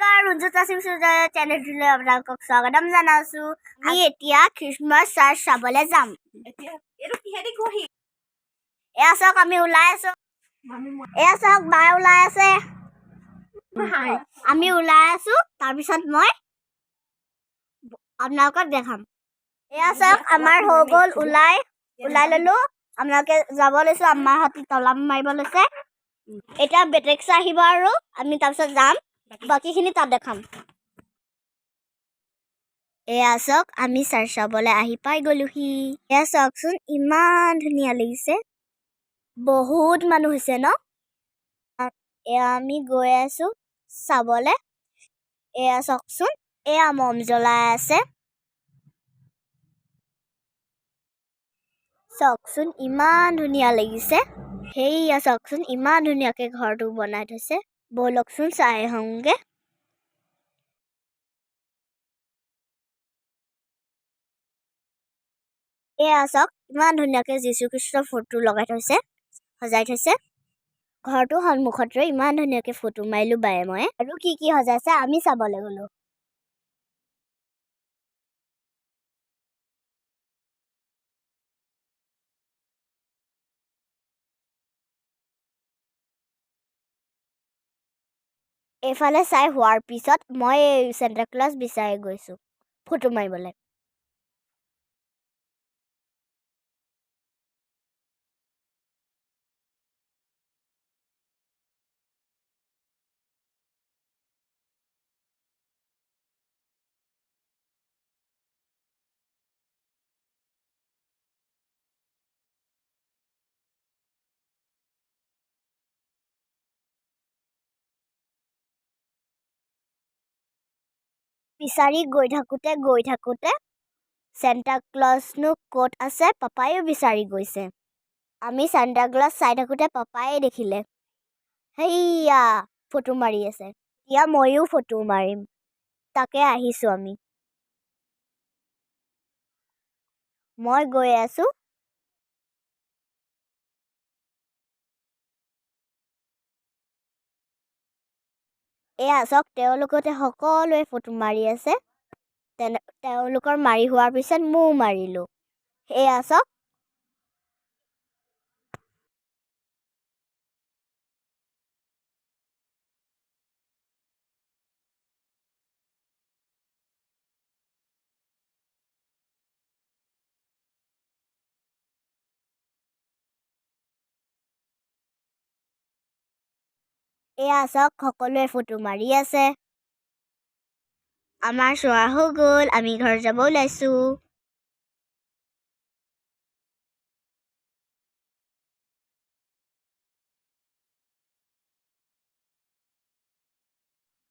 নমস্কাৰ, ৰঞ্জু তাচিং চেনেলটোলৈ আপোনালোকক স্বাগতম জনাইছোঁ। আমি এতিয়া খ্ৰীষ্টমাছ চাৰ্চ চাবলৈ যাম। এতিয়া এইটো কিহেদি ঘঁহি? এয়া চাওক, আমি ওলাই আছো। মামি। এয়া চাওক, বাই ওলাই আছে। হাই। আমি ওলাই আছো, তাৰপিছত মই আপোনালোকক দেখাম। এয়া চাওক, আমাৰ হৈ গ'ল, ওলাই ওলাই ললো। আপোনালোকে যাব লৈছো। আমাৰহঁতে তলা মাৰিব লৈছে। এতিয়া বেটেক্সা আহিব আৰু আমি তাৰপিছত যাম। বাকীখিনি তাত দেখাম। এয়া চাওক, আমি চাৰ্চ চাবলৈ আহি পাই গ'লোহি। এয়া চাওকচোন, ইমান ধুনীয়া লাগিছে। বহুত মানুহ হৈছে ন? এয়া আমি গৈ আছো চাবলে। এয়া চাওকচোন, এয়া মম জ্বলাই আছে। চাওকচোন, ইমান ধুনীয়া লাগিছে। সেইয়া চাওকচোন, ইমান ধুনীয়াকে ঘৰটো বনাই থৈছে। ব'লকচোন, চাই আহোঁগে। এয়া চাওক, ইমান ধুনীয়াকে যীশুখ্ৰীষ্টৰ ফটো লগাই থৈছে, সজাই থৈছে। ঘৰটোৰ সন্মুখত ৰৈ ইমান ধুনীয়াকে ফটো মাৰিলো বায়ে মই। আৰু কি কি সজাইছে আমি চাবলৈ গ'লো। এইফালে চাই হোৱাৰ পিছত মই চেণ্টা ক্লজ বিচাৰি গৈছোঁ ফটো মাৰিবলৈ। বিচাৰি গৈ থাকোঁতে গৈ থাকোঁতে চেণ্টা ক্লজনো ক'ত আছে পাপায়ো বিচাৰি গৈছে। আমি চেণ্টা ক্লজ চাই থাকোঁতে পাপায়ে দেখিলে, সেইয়া ফটো মাৰি আছে। এতিয়া ময়ো ফটো মাৰিম, তাকে আহিছোঁ আমি। মই গৈ আছোঁ। এয়া চাওক, তেওঁলোকতে সকলোৱে ফটো মাৰি আছে। তেওঁলোকৰ মাৰি হোৱাৰ পিছত ময়ো মাৰিলোঁ। এয়া চাওক। এয়া চাওক, সকলোৱে ফটো মাৰি আছে। আমাৰ চোৱা হৈ গ'ল, আমি ঘৰ যাব ওলাইছোঁ।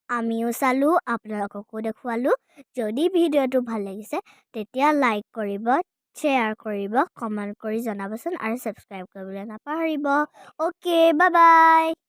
আমিও চালোঁ, আপোনালোককো দেখুৱালোঁ। যদি ভিডিঅ'টো ভাল লাগিছে, তেতিয়া লাইক কৰিব, শ্বেয়াৰ কৰিব, কমেণ্ট কৰি জনাবচোন আৰু ছাবস্ক্ৰাইব কৰিবলৈ নাপাহৰিব। Okay, bye bye.